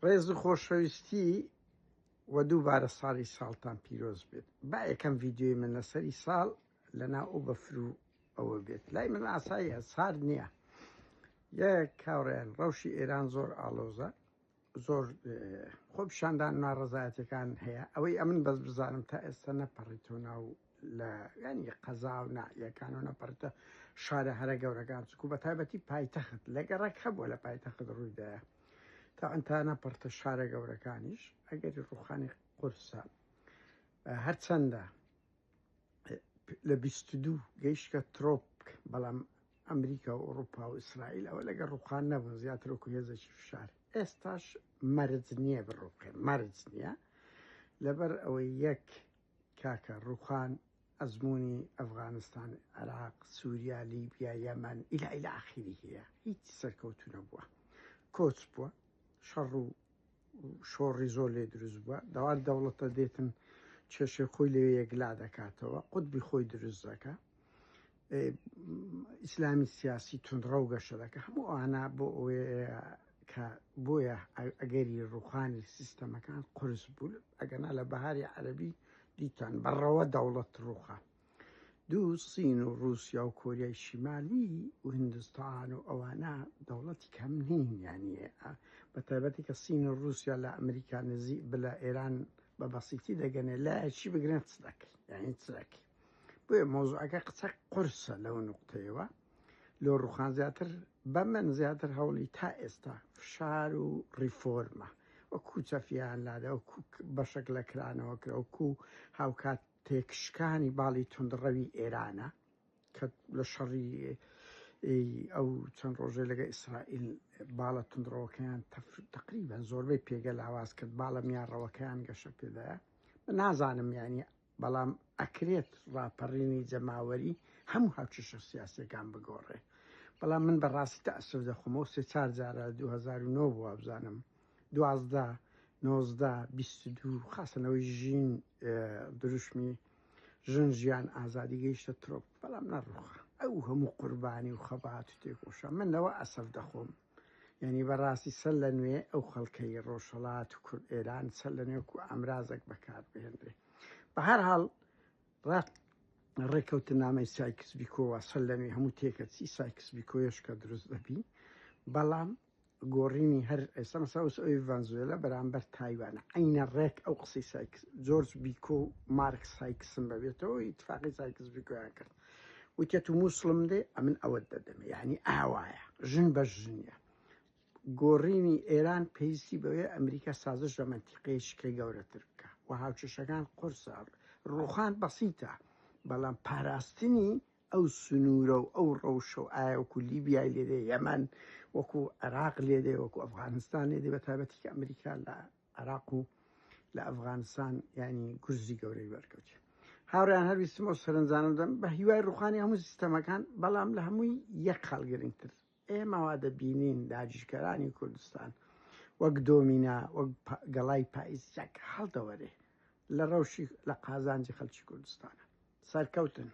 ڕێز و خۆشەویستی و دووبارە ساڵی ساڵتان پیرۆز بێت. با یەکەم ڤیدیۆی من لەسەری ساڵ لەناو ئەو بەفر و ئەوە بێت. لای من ئاساییە، سارد نییە. یەک هاوڕێیان ڕەوشی ئێران زۆر ئاڵۆزە، زۆر خۆپیشاندان ناڕەزایەتەکان هەیە. ئەوەی ئەمن بەس بزانم تا ئێستا نەپەڕیتەوە ناو لە ینی قەزا و ناحیەکان و نەپەڕیتە شارە هەرە گەورەکان، چکو بە تایبەتی پایتەخت لە گەڕەک هەبووە لە پایتەخت ڕوویدایە. تا ئەنتا نەپەڕتە شارە گەورەکانیش ئەگەری ڕوخانی قورسە. هەرچەندە لە 22 گەیشتە ترۆپک، بەڵام ئەمریکا و ئەوروپا و ئیسرائیل ئەوە لەگەڵ ڕوخان نەبوون، زیاتر وەکو هێزێکی فشار. ئێستاش مەرج نییە بڕوخێ، مەرج نییە، لەبەر ئەوەی یەک کاکە ڕوخان ئەزمموونی ئەفغانستان، عێراق، سووریا، لیبیا، یەمەن ئیلا ئیلا ئاخیری هەیە، هیچ سەرکەوتو نەبووە، کۆچ بووە، شەڕ و شۆڕی زۆر لێ دروست بووە. دەوار دەوڵەتە دێتن کێشەی خۆی لەوێ یەکلا دەکاتەوە، قوتبی خۆی دروست دەکا، ئیسلامی سیاسی توندڕەو گەشە دەکە. هەموو ئەوانە بۆ ئەوەیە کە بۆیە ئەگەری ڕوخانی سیستەمەکان قورس بوو. ئەگەنا لە بەهاری عەرەبی دیتان بەڕەوە دەوڵەت ڕوخا. دوو سین و رووسیا و کۆریای شیمالی و هندستان و ئەوانە دەوڵەتی کەم نین، یعنی بە تایبەتی کە سین و رووسیا لە ئەمریکا نزی بلە ئێران بە بەسیتی دەگەنێ، لایەکی بگرن چ دەکەی، یعنی چ دەکەی. بۆیە مۆزوعەکە قسە قورسە لەو نقطەیەوە. لۆ ڕوخان زیاتر بە من زیاتر هەوڵی تا ئێستا فشار و ڕیفۆرمە، وەکو چەفیان لادا، وەکو بەشێک لە کرانەوە کرا، وەکو هاوکات تێکشکانی باڵی توندڕەوی ئێرانە کە لە شەڕی ئەو چەند ڕۆژێ لەگە ئیسرائیل باڵە توندڕەوەکەیان تقریبا زۆربەی پێگە لاواز کرد، باڵە میانڕەوەکەیان گەشە پێدایە. من نازانم یعنی، بەڵام ئەکرێت ڕاپەڕینی جەماوەری هەموو هاوکێشە سیاسیەکان بگۆڕێ. بەڵام من بەڕاستی تەئەسوف دەخۆمەوە سێ چار جارە 2009 بووە بزانم 12 19 22 خاستنەوەی ژین دروشمی ژن ژیان ئازادی گەیشتە ترۆپ، بەڵام نەڕوخا. ئەو هەموو قوربانی و خەبات و تێکۆشان من لەوە ئەسەف دەخۆم. یعنی بەڕاستی سەر لە نوێ ئەو خەڵکەی ڕۆژهەڵات و کورد ئێران سەر لە نوێ و ئامرازێک بەکار بهێنرێ. بە هەر حاڵ ڕێککەوتنامەی سایکس بیکۆوە سەر لە نوێ هەموو تێکەچی سایکس بیکۆیش کە دروست دەبی، بەڵام گۆڕینی هەر ئێستا مەسا ئەوی ڤەنزوێلا بەرامبەر تایوانە عینە ڕێک ئەو قسەی سایکس جۆرج بیکۆ و مارک سایکسم بەبێتەوە ئیتفاقی سایکس بیکۆیان کرد، وتێت و موسڵم دێ ئەمن ئەوەت دەدەمێ، یعنی ئاوایە ژن بە ژنیە. گۆڕینی ئێران پێویستی بەوەیە ئەمریکا سازش لە مەنتیقەیەکی گەورەتر بکە و هاوکێشەکان قورسە. ڕوخان بەسیتە، بەڵام پاراستنی ئەو سنوورە و ئەو ڕەوشە و ئایا وەکو لیبیای لێدێ، یەمەن وەکو عێراق لێدێ، وەکو ئەفغانستان لێدێ، بە تایبەتی کە ئەمریکا لە عێراق و لە ئەفغانستان ینی گورزی گەورەی بەرکەوتی. هاوڕێیان هەر ویستم ئەو سەرنجانە بدەم بە هیوای ڕوخانی هەموو سیستەمەکان، بەڵام لە هەمووی یەک خاڵ گرنگتر ئێمە وا دەبینین داگیرکەرانی کوردستان وەک دۆمینا وەک گەڵای پاییز یەک هەڵدەوەرێ لە ڕەوشی لە قازانجی خەڵکی کوردستانە. سەرکەوتن.